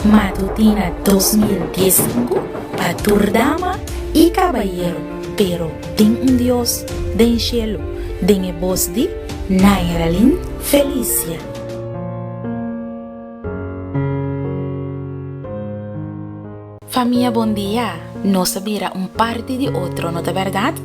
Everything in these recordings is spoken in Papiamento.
Matutina 2015 pa tur dama i kabayero, pero tin un Dios den shelu, den e bos di Nairalyn Felicia. Famia bon dia, nos a bira un parti di otro no ta berdad?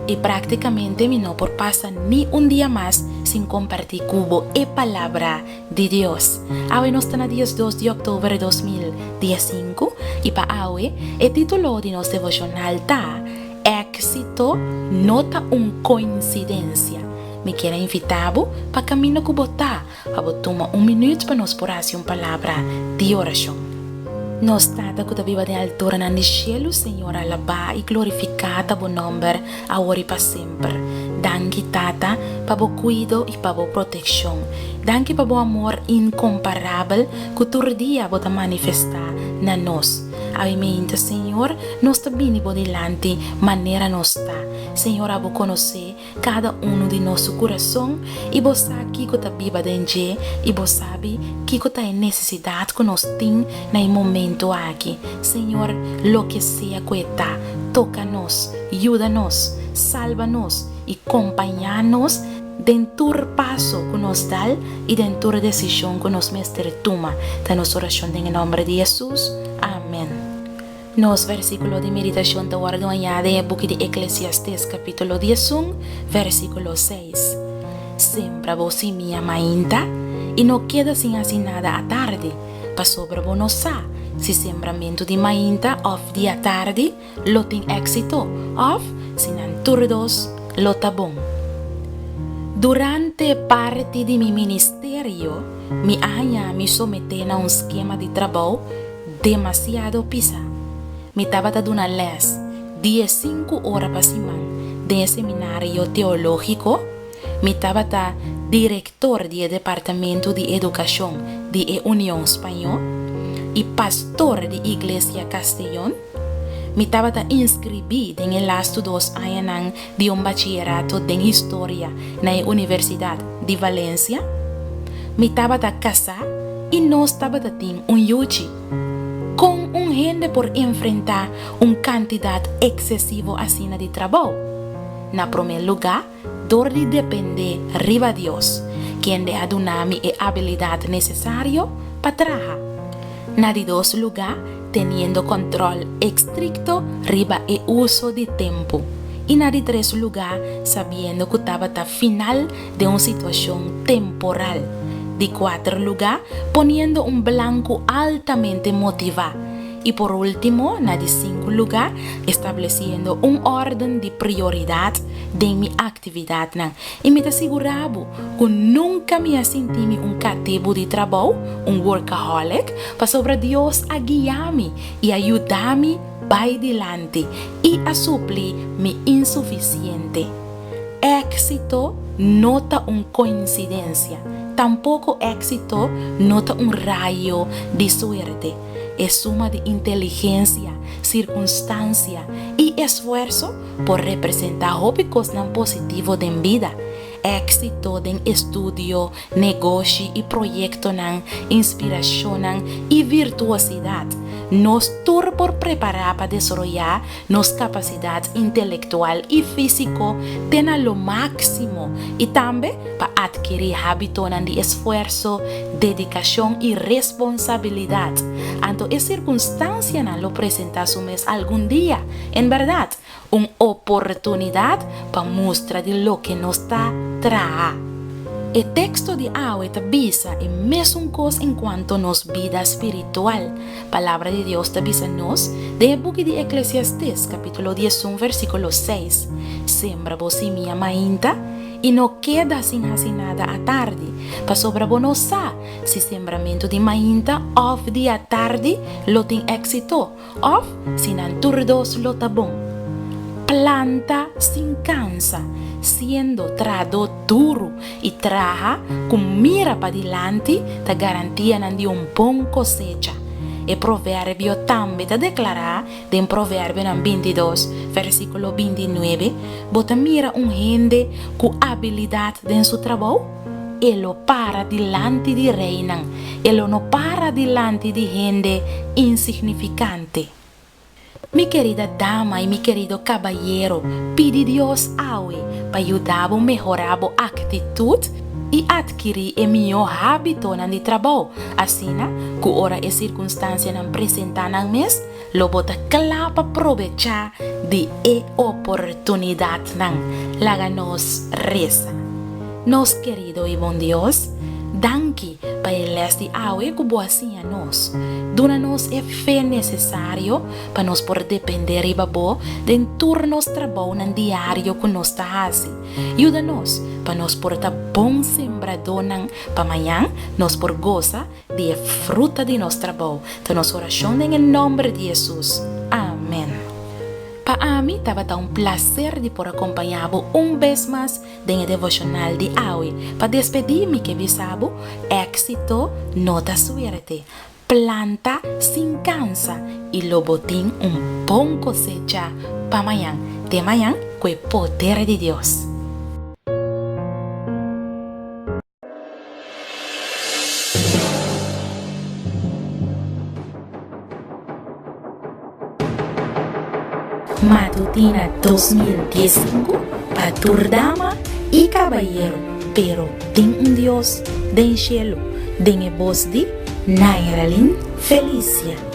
I practicamente mi no por pasa ni un dia mas sin comparti cu bo e palabra di Dios. Awe nos ta na 12 di october 2015 y pa awe e titulo di nos devocional ta Exito no ta un coincidencia. Mi kier a invita bo pa camino cu bo ta Pa bo tuma un minuut pa nos por hasi un palabra di orashon. Nos Tata ku ta biba den alturanan di shelu, Señor, alabá i glorifiká ta bo nòmber awor i pa semper. Danki, Tata, pa bo kuido i pa bo protekshon. Danki pa bo amor inkomparabel ku tur dia bo ta manifestá na nos. Awe meinta, Señor, nos ta bini bo dilanti manera nos ta. Señor, abo konosé Kada unu di nos su kurason i bo sa kiko ta biba den dje i bo sabi kiko ta e nesesidat ku nos tin na e momentu aki. Señor, loke sea ku e ta, toka nos, yuda nos, salba nos i kompañá nos den tur paso ku nos dal i den tur desishon ku nos mester tuma. Ta nos orashon den e nòmber di Hesus. Amen. Nos versíkulo di meditashon ta wòrdu hañá den e buki di Eklesiastés kapítulo 11, versíkulo 6. Sembra bo simia mainta i no keda sin hasi nada atardi, pasobra bo no sa si sembramentu di mainta òf di atardi lo tin éksito òf si nan tur dos lo ta bon. Durante parti di mi ministerio, mi a haña mi someté na un skema di trabou Demasiado pisa. Mi tabata duna les diesinku ora pa siman den e seminario teológiko, mi tabata direktor di e departamento di edukashon di e Union Spañó i pastor di Iglesia Castellón. Mi tabata inskribí den e lastu dos añanan di un bachiyerato den historia na e Universidat di Valencia. Mi tabata kasá i nos tabata tin un yuchi. Kon un hende por enfrentá un kantidat eksesivo asina di trabou? Na promé lugá, dor di dependé riba Dios, kende a duna mi e abilidat nesesario pa traha. Na di dos lugá, teniendo kòntròl estrikto riba e uso di tempu. I na di tres lugá, sabiendo ku tabata final den un situashon temporal. Di kuater lugá, poniendo un blanku altamente motivá. I por último, na di sinku lugá, establesiendo un órden di prioridat den mi aktividatnan. I mi ta sigurá bo ku nunka mi a sinti mi un katibu di trabou, un workaholic, pasobra Dios a guia mi i a yuda mi bai dilanti i a supli mi insufisiente. Éksito no ta un koinsidensia, tampoko éksito no ta un rayo di suerte. E suma di inteligensia, sirkunstansia i esfuerso por representá hopi kosnan positivo den bida, éksito den estudio, negoshi i proyektonan, inspirashonnan i virtuosidat. Nos tur por prepará pa desaroyá nos kapasidat intelektual i físiko te na lo máksimo i tambe pa atkirí hábitonan di esfuerso, dedikashon i responsabilidat. Anto e sirkunstansianan lo presentá su mes algun dia. En bèrdat, un oportunidat pa mustra di loke nos ta traha. E teksto di awe ta bisa e mesun kos enkuanto nos bida spiritual. Palabra di Dios ta bisa nos den e buki di Eklesiastés, kapítulo 11, versíkulo 6, Sembra bo simia mainta, i no keda sin hasi nada atardi, pasobra bo no sa si sembramentu di mainta òf di atardi lo tin éksito. Òf, si nan tur dos lo ta bon. Planta sin kansa, siendo trahadó duru i traha ku mira padilanti ta garantianan di un bon kosecha. E proverbio tambe ta deklará den Proverbionan 22, versíkulo 29, Bo ta mira un hende ku abilidat den su trabou? E lo para dilanti di reinan, e lo no para dilanti di hende insignifikante. Mi kerida dama i mi kerido kabayero, pidi Dios awe pa yuda bo mehorá bo aktitut i atkirí e mihó hábitonan di trabou, asina ku ora e sirkunstansianan presentá nan mes, lo bo ta kla pa probechá di e oportunidatnan. Laga nos resa. Nos kerido i bon Dios, danki pa e lès di awe ku bo a siña nos. Duna nos e fe nesesario pa nos por dependé riba bo den tur nos trabounan diario ku nos ta hasi. Yuda nos pa nos por ta bon sembradónan pa mañan nos por gosa di e fruta di nos trabou. Ta nos orashon den e nòmber di Hesus. Amèn. Pa ami tabata un plaser di por a kompañá bo un bes mas den e devoshonal di awe. Pa despedí mi ke bisa bo, éksito no ta suerte. Planta sin kansa i lo bo tin un bon kosecha pa mañan. Te mañan ku e poder di Dios. Matutina 2015 pa tur dama i kabayero, pero tin un Dios den shelu, den e bos di Nairalyn Felicia.